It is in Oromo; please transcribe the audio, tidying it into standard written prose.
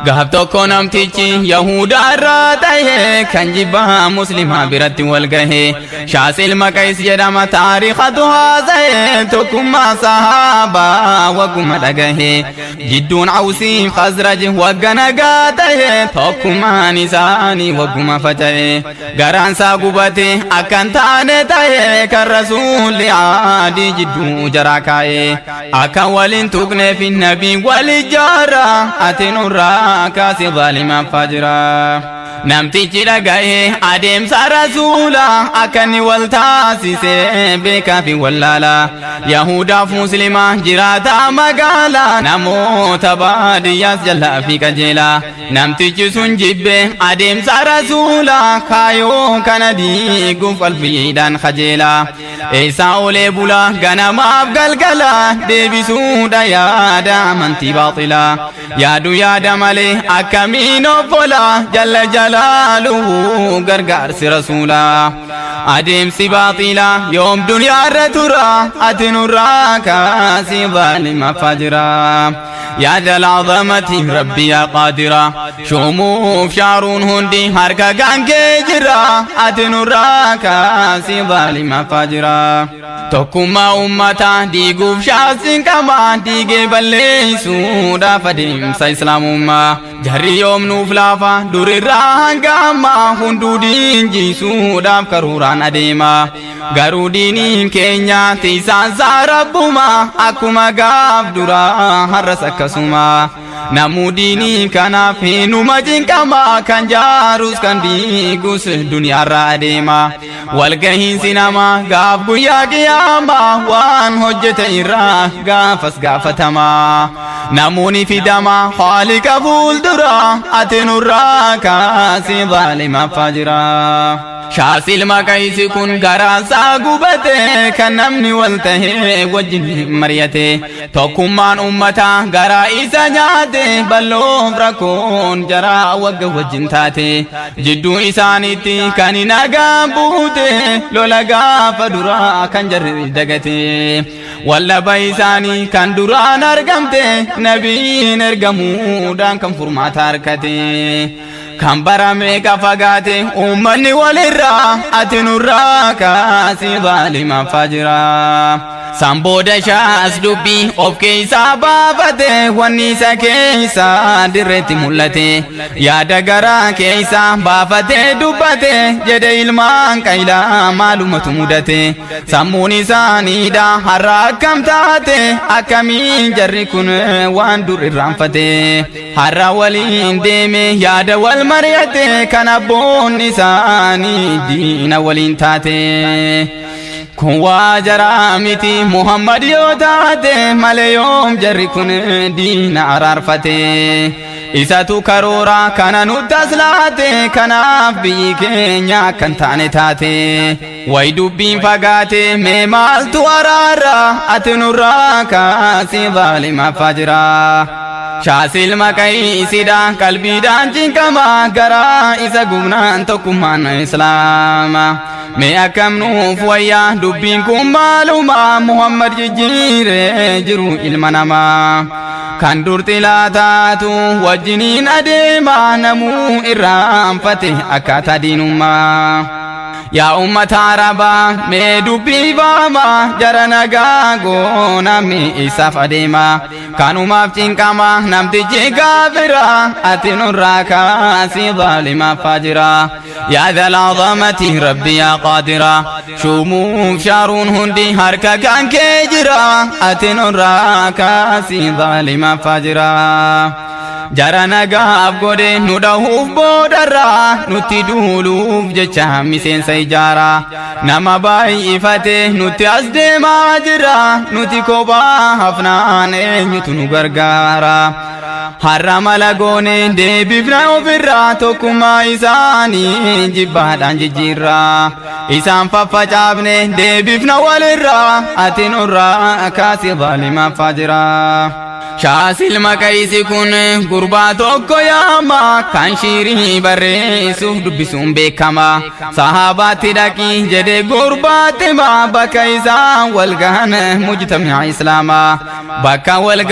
Gaaf tokko namtichi Yahudaa irraa ta'e kan jibbaa Muslimaa biratti wal gahe, Shaas ilma Qays jedhama, taarikhatu haasa'e. Tokkummaa sahaabaa wagguma dhagahe, jidduun Awsii Khazraj wagga nagaa ta'e, tokkummaan isaanii wagguma faca'e, garaansaa gubate. Akkan taane ta'e kan Rasuulli aadii jidduu jaraa kaa'e, akka waliin tuqneef nabii wal ijaara. Ati nurraa kaasi zaalimaan faajira. Namtichi dhagahe adeemsa Rasuula, akka inni wal taasise beekaa fi wallaala. Yahudaaf Muslima, jiraata magaala, namoota baadiyyaas jallaa fi qajeela. Namtichi sun jibbe adeemsa Rasuula, kaayoo kana diiguuf qalbiidhaan kajeela. Eessaa olee bula ganamaaf galgala, deebisuudha yaada amantii baaxilaa. Yaadu yaada malee akkamiin obbola, jalla jalaaluhu gargaarsi Rasuulaa. Adeemsi baaxilaa yoom duniyaarra tura? Ati nurraa kaasii zaalima fajira. Yaa jal'azamati Rabbi, yaa qaadira, shuumuuf shaaruun hundi harka gaankee jira. Ati nurraa kaasii zaalima fajira. Tokkummaa uummataa diiguuf shaasiin qaba, diigee balleessuudhaaf adeemsa Islaamummaa. Jarri yoom nuuf laafa? Durirraa hanga ammaa hunduu diinjisuudhaaf karooraan adeema. Garuu diiniin keenya tiisaansaa Rabbuma, akkuma gaaf duraa har'as akkasuma. Namuu diinii kanaaf hinuma cinqama, kan jaarus kan diigus duniyaarraa adeema. Walgahiinsi namaa gaaf guyyaa qiyaamaa, waan hojjete irraa gaafas gaafatama. Namoonni fidama Haaliqa fuuldura. Ati nurraa kaasii zaalima fajira. Shaas ilma Qaysi kun garaasaa gubate, kan namni wal tahee wajjin mari'ate. Tokkummaan ummataa garaa isa nyaate, balloof rakkoon jaraa wagga wajjin taate. Jidduu isaaniitti kan nagaan buute, lola gaafa duraa kan jarri dagate. Wallaba isaanii kan duraan argamte, nabiin ergamuudhaan kan furmaata argate. Kan bara meeqa fagaate uummanni walirraa, ati nurraa kaasii zaalima fajira. San booda Shaas dubbii of keessaa baafate, wanni isa keessaa dirreetti mul'ate. Yaada garaa keessaa baafate dubbate, jedhe: "Ilmaan Qaylaa maalumatu mudate? Sammuun isaaniidha har'a akkam taate? Akkamiin jarri kun waan dur irraanfate har'a waliin deeme, yaada wal mari'ate, kan abboonni isaanii diina waliin taate? Kun waa jaraa miti, Muhammad yoo taate malee yoom jarri kun diina araarfate? Isatu karoora kana nutti as laate, kanaaf biyyi keenya akkan taane taate. Way dubbiin fagaate, mee maaltu araara? Ati nurraa kaasii zaalima fajira." Shaas ilma Qaysidha qalbiidhaan cinqama, garaa isa gubnaan tokkummaan Islaama. Mee akkam nuuf wayyaa? Dubbiin kun maaluma? Muhammad jijjiiree jiru ilma namaa. Kan dur xilaataatu wajjiniin adeema, namuu irraanfate akkaataa diinummaa. Yaa ummata Arabaa, mee dubbii baama, jara nagaa goona, mee isaaf adeema? Kanumaaf cinqama namtichi kaafira. Ati nurraa kaasii zaalima fajira. Yaa dhal azamati Rabbi, yaa qaadira, shuumuuf shaaruun hundi harka kan kee jira. Ati nurraa kaasii zaalima fajira. Jara nagaaf godhe nu dhahuuf, boodarraa nutti duuluuf jecha miseensa ijaara. Nama baay'ifate nutti as deemaa jira. Nuti kophaa hafnaan eenyutu nu gargaara? Har'a mala goone deebifna ofirraa, tokkummaa isaanii jibbaadhaan jijjiirra. Isaan faffacaafne deebifna walirraa. Ati nurraa kaasi zaalima fajira. Shaas ilma Qaysi kun gurbaa tokko yaama, kan shiirii barreessuuf dubbisuun beekama. "Sahabaatti dhaqi," jedhe gurbaatti hima, bakka isaan wal gahan mujtami'a Islaamaa bakka wal.